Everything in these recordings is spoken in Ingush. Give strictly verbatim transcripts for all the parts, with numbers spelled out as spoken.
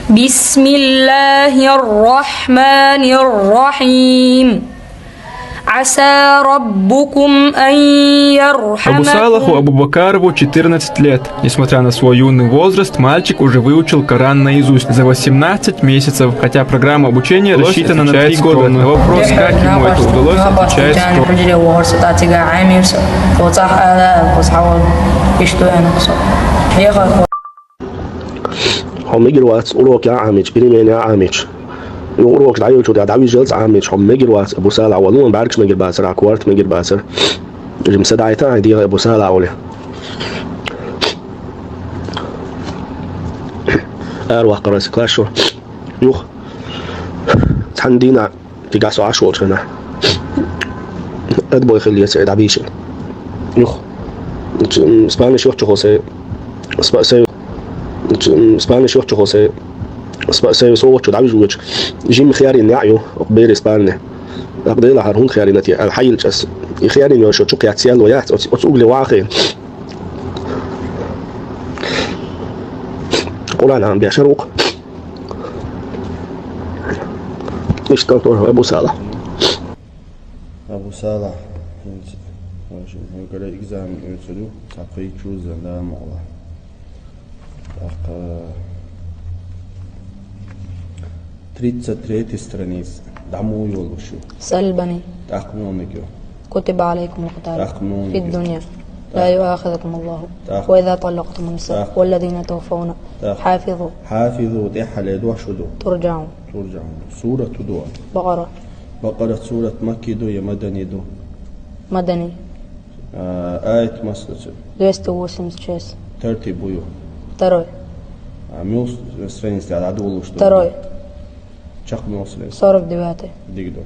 بسم الله الرحمن الرحيم. عسى ربكم أن يرحمكم. Абу Салаху Абу Бакарову четырнадцать лет. Несмотря на свой юный возраст, мальчик уже выучил Коран наизусть за восемнадцать месяцев, хотя программа обучения рассчитана на три года. На вопрос, как ему это удалось, отвечает строго. Хьо мегар вац, урок яа Ӏамийча, перемена яа Ӏамийча. Юха урокаш дӀайолча тӀехьа дӀавижалца Ӏамийча, хьо мегар вац, Абу Салахь, валлахӀи, бӀаргаш мегар бацар, Ӏа корта мегар бацар. Жим са дӀайта хьай дегӀа, Абу Салахь, оале. Араваккхар аз класс чу. Юха. Цхьан дийнахьа Дика со Ӏаш волча хана. Отбой хилла яц, дӀабийшина. Юха. Спаниш йолча хана сай, спа-, сай, спаниш йолча хана сай, спа-, сай со волча дӀавижа воча. Жим херин яа ю, укх берий спанне. Укх делахьара хӀунда херина те, аьнна хьайилча аз. И херин йолча чу кхаьча ял вац, оц-, оц угли вахе. Къуръан Ӏам бешар вукх. Иштта тоже Абу Салахь. Абу Салахь, хӀинца, вай шу, вай кара экзамен оьцур ю, цхьа кхы чу зан да мукъла. ТӀаккха тридцать третья страница, дӀа мо йолаш ю. سل بني. ТӀаккха мел ниг ю. كتب عليكم القتال. ТӀаккха мел ниг ю. في الدنيا. لا يؤاخذكم الله. ТӀаккха. وإذا طلقتم النساء. ТӀаккха. والذين توفون. ТӀаккха. حافظوا. حافظوا, тӀехьа ле дош фу ду? ترجعون. ترجعون. Сурат фу ду? بقرة. Бакъарат сурат макки ду е мадани ду? مدني. А, аят масса ду цун? Двести восемьдесят шесть. Тартиб фу ю? Второй. А, мел с-, страница тӀа дӀадолалуш ду? Второй. Чакх мел страница? Сорок девятый. Дика ду.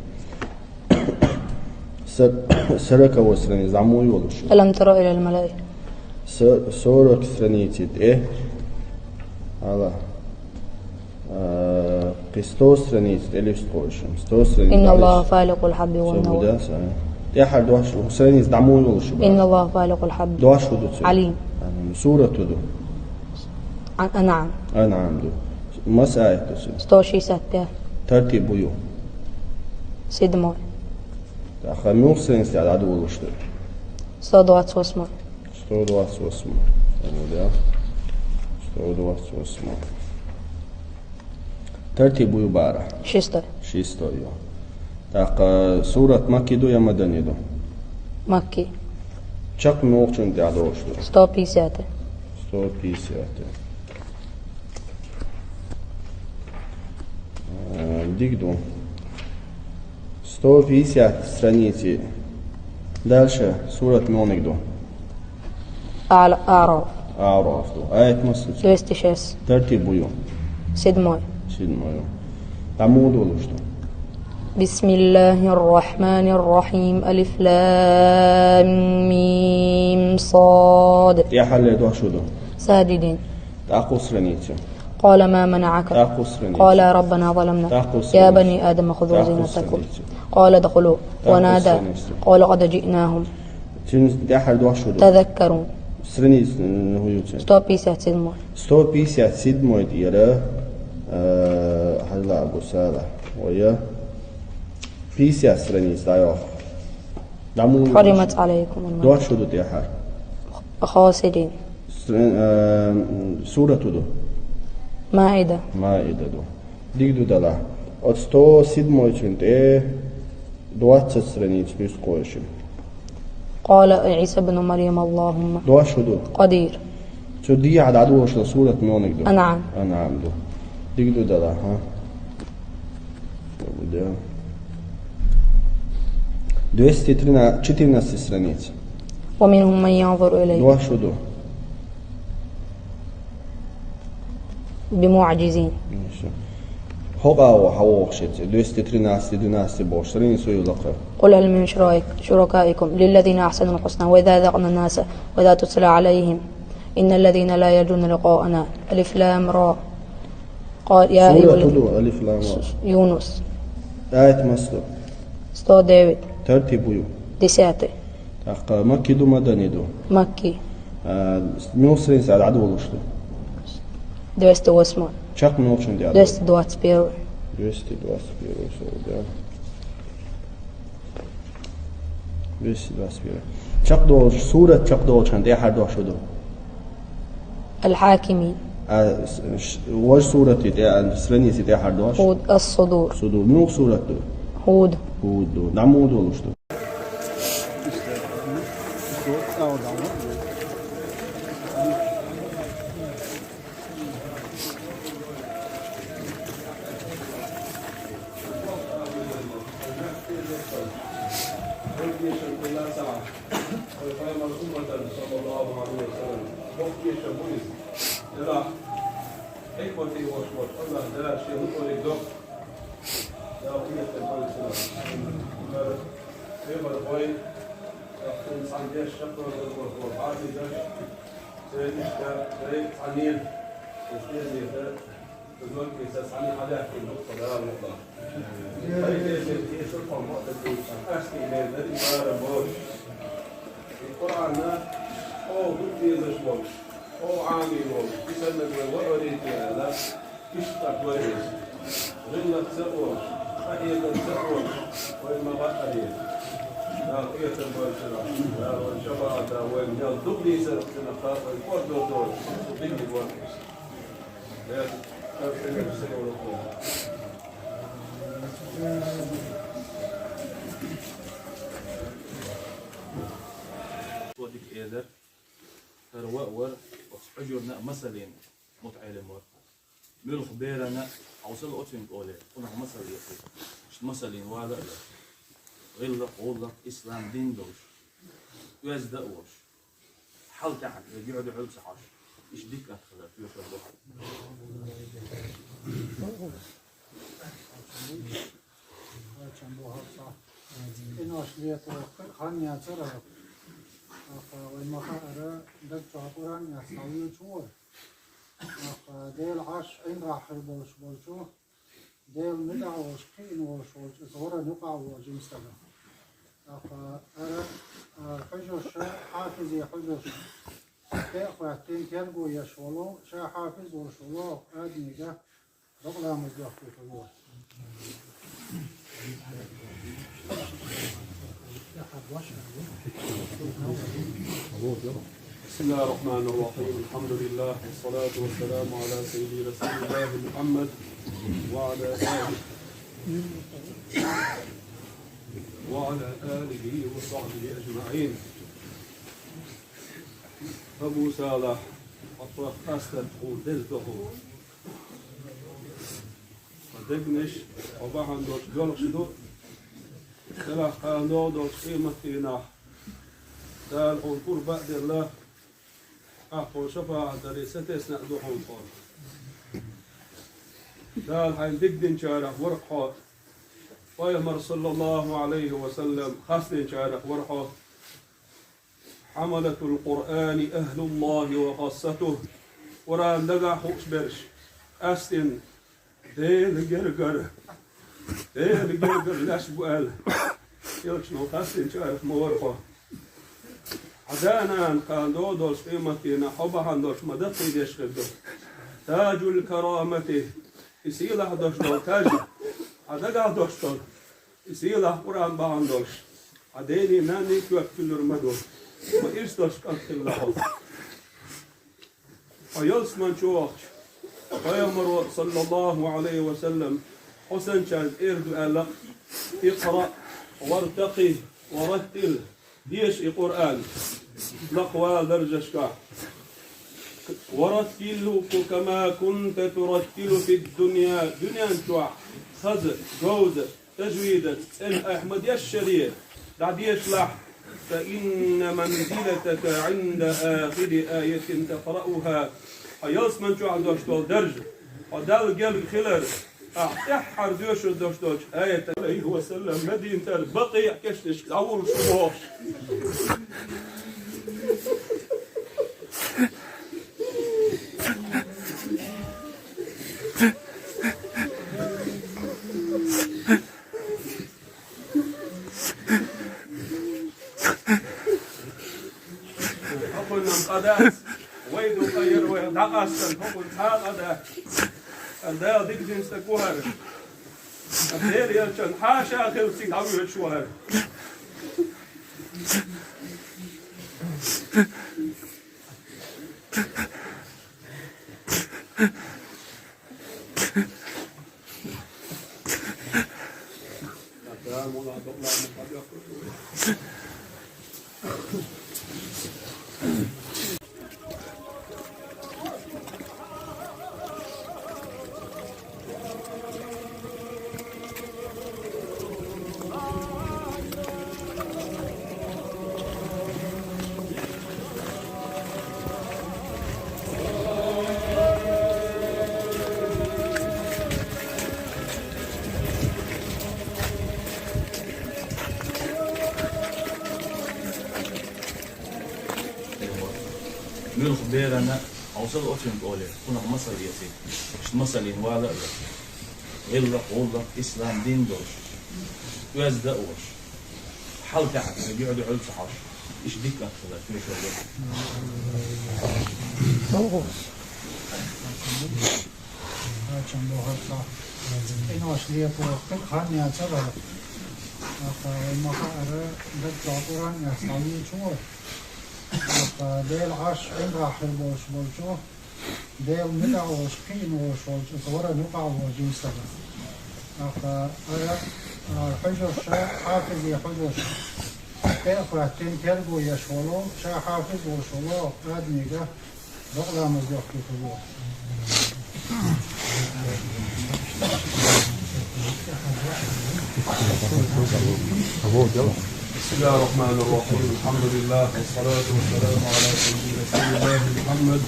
Сор-, сороковой страница, дӀа мо йолаш ю? ألم تر إلى الملأ. Со-, сорок страница тӀа. Ала. А, кхы сто страница тӀа лист кхоачаш. Сто страница. إن الله فالق الحب والنوى. Со бу да са. ТӀехьара дош, страница дӀа мо йолаш ю ба? إن الله فالق الحب. Дош фу ду цун? عليم. Ам, сурат фу ду? Ан-, أنعام. أنعام ду. Масса аят ду цун? Сто шестьдесят пять. Тартиб фу ю? Седьмой. ТӀаккха мел страница тӀа дӀадолалуш ду? Сто двадцать восьмой. Сто двадцать восьмой. Ам, да. Сто двадцать восьмой. Тартиб фу ю бара? Шестой. Шестой ю. ТӀаккха сурат макки ду е мадани ду? Макки. Чакх мел цун тӀа дош ду? Сто пятьдесят. Сто пятьдесят. Э, дика ду. Сто пятьдесят страница. Дальше сурат мел ниг ду? А'ра-, А'раф. А'раф ду. Аят масса ду цун? Двести шесть. Тартиб фу ю? Седьмой. Седьмой ю. ДӀа мо долалуш ду? بسم الله الرحمن الرحيم. ألف لام ميم صاد. ТӀехьа ле дош фу ду? ساجدين. ТӀаккха страница. قال ما منعك؟ ТӀаккха страница. قال ربنا ظلمنا. ТӀаккха страница. يا بني آدم خذوا زينتكم. ТӀаккха страница. قال ادخلوا. ТӀаккха страница. ونادى. قال قد جئناهم. Цун тӀехьара дош фу ду? تذكروا. Страница, э, хӀу ю цун? Сто пятьдесят седьмой. Сто пятьдесят седьмой тӀера, э, хьажал, Абу Салахь. Вай пятьдесят страница дӀайоах. ДӀа мо ю? حرمت عليكم الميتة. Дош фу ду тӀехьара? خاسرين. Стр-, э, сурат фу ду? مائدة. Маида ду. Дика ду, далахь. Оцу сто седьмой цун тӀа двадцать страница лист кхоачаш. قال عيسى ابن مريم اللهم. Дош фу ду? قدير. Цу дехьа дӀадолалуш дола сурат мел ниг ду? أنعام. أنعام ду. Дика ду, далахь, хӀа? Да. Двести тринадцать, четырнадцать страница. ومنهم من ينظر إليك. Дош фу ду? بمعجزين. Хьо къаво хьавогӀуш яц, двести тринадцать, двенадцать бохуш, страница ю лакха. قل هل من شرائك-، شركائكم للذين أحسنوا الحسنى وإذا أذقنا الناس وإذا تتلى عليهم إن الذين لا يرجون لقاءنا. ألف لام را. قال يا أيها الذين. Сурат фу ду, Алиф Лам Ра? يونس. Аят масса ду? Сто девять. Тартиб фу ю? Десятый. ТӀаккха макки ду, мадани ду? Макки. А, мел страница тӀа дӀадолалуш ду? Двести восьмой. Чакх мел долчунна тӀехьа доагӀа? Двести двадцать первый. Двести двадцать первый суал, да. Двести двадцать первый. Чакхдоалаш, сурат чакхдоалачунна тӀехьара дош фу да? Аль-Хьакими. А, с-, ш-, важа сурата тӀе-, а, страница тӀехьара дош? Худ, Ас-Судур. Судур. Муха сурат да? Худ. Худ да. ДӀа муха доалаш да? Церан иштта, вай цхьанне, вай зонкий са цхьанне хьадаьккхина дукха Дала мукъа. Вай тешар, тешар кхо мукъа дийца, къаьстий мел дар и барам бош. И Къуръана чӀоагӀа дукха дезаш волча, чӀоагӀа Ӏамий волча, и саннарг вай ваӀорийта аьлла, иштта тӀакхоьру из. ГӀиллакхца а волаш, къахьегарца а волаш, вай ма гӀа а деза. Дала къахетам болчарах, Дала вайна шафаӀат а, вайна мел дукха дийцарах цунах, вайна кӀордо доацаш, цу динна гонахьа. Дала къахетам болчарах. Цо дика элар, хӀара ва а вар, оцу Ӏуьжарна а масаллин мутаӀеллим вар. Муьлхха берана а хьовсал оцунга оле, кхунах масал эций. Иштта масаллин вала а вар. ГӀиллакх, гӀулакх, ислам дин долаш, оьзда а волаш, хьал тӀехьа вай юьхьа-дуьхьал ца хьош, иштта дика атта хилар тоьшалла да. Къинош летарах хан яцар. Аха, вай ма хаара, даг чу Къуръан яц хьалвеча вар. Аха, Даьла Ӏарш Ӏиндагахьа хьабоагӀаш болча, Даьла муьтӀахь волаш, кхиъна волаш волча, из варан юкъа а вола жима саг. Аха, ара, а, хьожаш, хьафизе хьожаш, тӀехьа хаттар терго еш вола, ша хьафиз волаш вола адамага докъа ламаз доаккхийта вар. بسم الله الرحمن الرحيم. الحمد لله، والصلاة والسلام على سيدي رسول الله محمد وعلى آله، وعلى آله وصحبه أجمعين. Абу Салахь, Ӏабдуллахь, къаьстта хьона деза да хьона. Хьа дегнаш хьо бахьан долаш доьлхуш да. Делахь кхана доагӀаш долча къематдийнахьа Дала хьона пурба а делла, ахь хьона шафаӀат даре сатесна а да хьона тхо. Дала хьайна дика динчарех вар хьо. Пайхамар, саллаллахӀу Ӏалайхи ва саллам, хастадинчарех вар хьо. حملة القرآن أهل الله وخاصته. Къуръан дагахь хууш бераш, къаьстина Даьла гергара, Даьла гергара лаьш ба аьлла, элчано хастадинчарех ма вар хьо. Хьа да-нана кхана доагӀаш долча къематдийнахьа хьо бахьан долаш ма даккхийдеш хир да. تاج الكرامة, из сийлахь дош дола таж, хьа дагахь дош дола из сийлахь Къуръан бахьан долаш, хьа даьнеи наннеи коьрта кулур ма ду. Ма ирс долаш кӀант хилла хьо. Хьо ялсмала чу вахача, Пайхамаро, саллаллахӀу Ӏалайхи ва саллам, хьо санначарга эр ду аьлла: اقرأ وارتقي ورتل. Деша и Къуръан, лакхвала даржашка. ورتله كما كنت ترتل في الدنيا. Дуьнен чохь хаза, говза, тажвидаца, цӀена ахь ма дешшаре, дӀадешалахь. فإن منزلتك عند آخر آية تقرأها. Хьо ялсмала чохь дош дола дарж, хьо Далла герга хилар, ахь тӀеххьара доьшур дош долча аята. Ӏалайхи ва саллам, Мадинатера Бакъиъ кешнашка дӀавуллуш ву вохуш. ХӀокхунна къа дац, вай дукха яр вай дӀакъастар, хӀокхунна цхьа а къа дац. Дала дика дина стаг ва хӀара. Дера елча хьаша хилча цига дӀавоьдуш ва хӀара. Муьлхха берана хьовсал оцунга оле, кхунах масал эций. Иштта масал йина вала а веза. ГӀиллакх, гӀуллакх, ислам дин долуш, оьзда а волуш, хьал тӀехьа юьхь-дуьхьал ца хьожуш, иштта дика атта хилар тоьшалла. Ачам бохар цхьа. Къинош лепо кхин хан яцара. Аха, вай ма хаара, даг чохь Къуръан яц дӀалийча вай. Аха, Дела Ӏаш, Ӏимрахь хир болуш болчу, Дела муьтӀахь волуш, кхиъна волуш волчу, аса вара юкъахь волчу дин стага. Аха, ара, а, хьуьжарша, хьафизе хьуьжарша. ТӀе а хӀоьттина, терго еш волу, ша хьафиз волуш волу, адамига, Бакъ ламаз йохкийта ву. بسم الله الرحمن الرحيم. الحمد لله والصلاة والسلام على سيدنا رسول الله محمد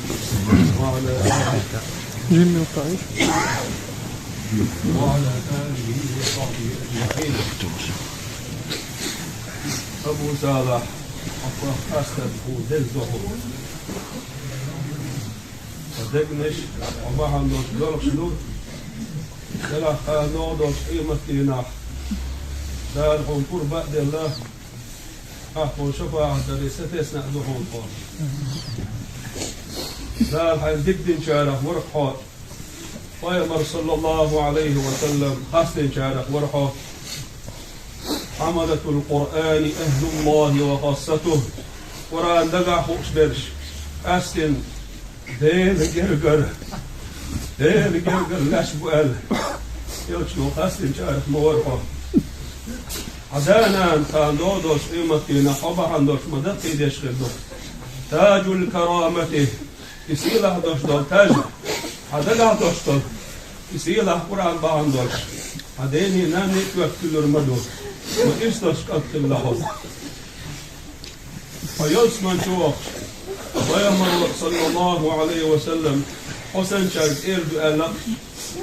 وعلى آله وعلى آله وصحبه أجمعين. أبو صالح، أبو أسد، أبو دزدو. Ткъа дегнаш, хьо бахьана долуш доьлхуш ду, делахь кхана ногӀу долчу къематдийнахь Дала хьуна пурба а делла, ахь хьуна шапаӀат даре сатесна а ду хьуна хьо. Дала хьайна дика динчарах вара хьо. Пайхамар, саллаллаху Ӏалайхи ва саллам, хастинчарах вара хьо. حملة القرآن أهل الله وخاصته. Къуръан дагахь хууш берш, къаьстина Делан гергара, Делан гергара лаьш бу аьлла, элчано хастинчарах ма вара хьо. Хьан да-нана кхана ногӀу долчу къематдийнахь хьо бахьана долуш ма даккхийдеш хир ду. تاج الكرامة, и сийлахь долуш долу таж, хьан дагахь долуш долу, и сийлахь Къуръан бахьана долуш, хьан дений, нанний коьрта кхуьллур ма ду, ма ирс долуш кӀант хилла хьо. Хьо ялсамани чу вахча, Пайхамаро, саллаллаху Ӏалайхи ва саллам, хьо санчаьрга эр ду аьлла: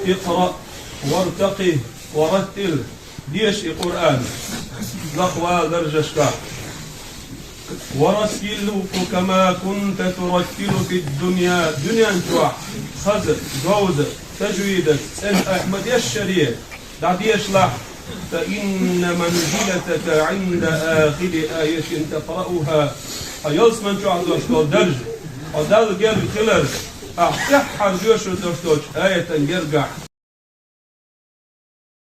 اقرأ وارتق ورتل, деша и Къуръан, лакхавала даржашкахь. ورتله كما كنت ترتل في الدنيا, дуьнен чохь хаза, говза, тажвидаца, цӀена ахь ма-дешшаре, дӀадешалахь, فإن منزلتك عند آخر آية تقرأها. Хьан ялсамани чохь долуш долу даржа, хьо Далла герга хилар, ахь тӀаьххьара доьшур долуш долчу аятан гергахь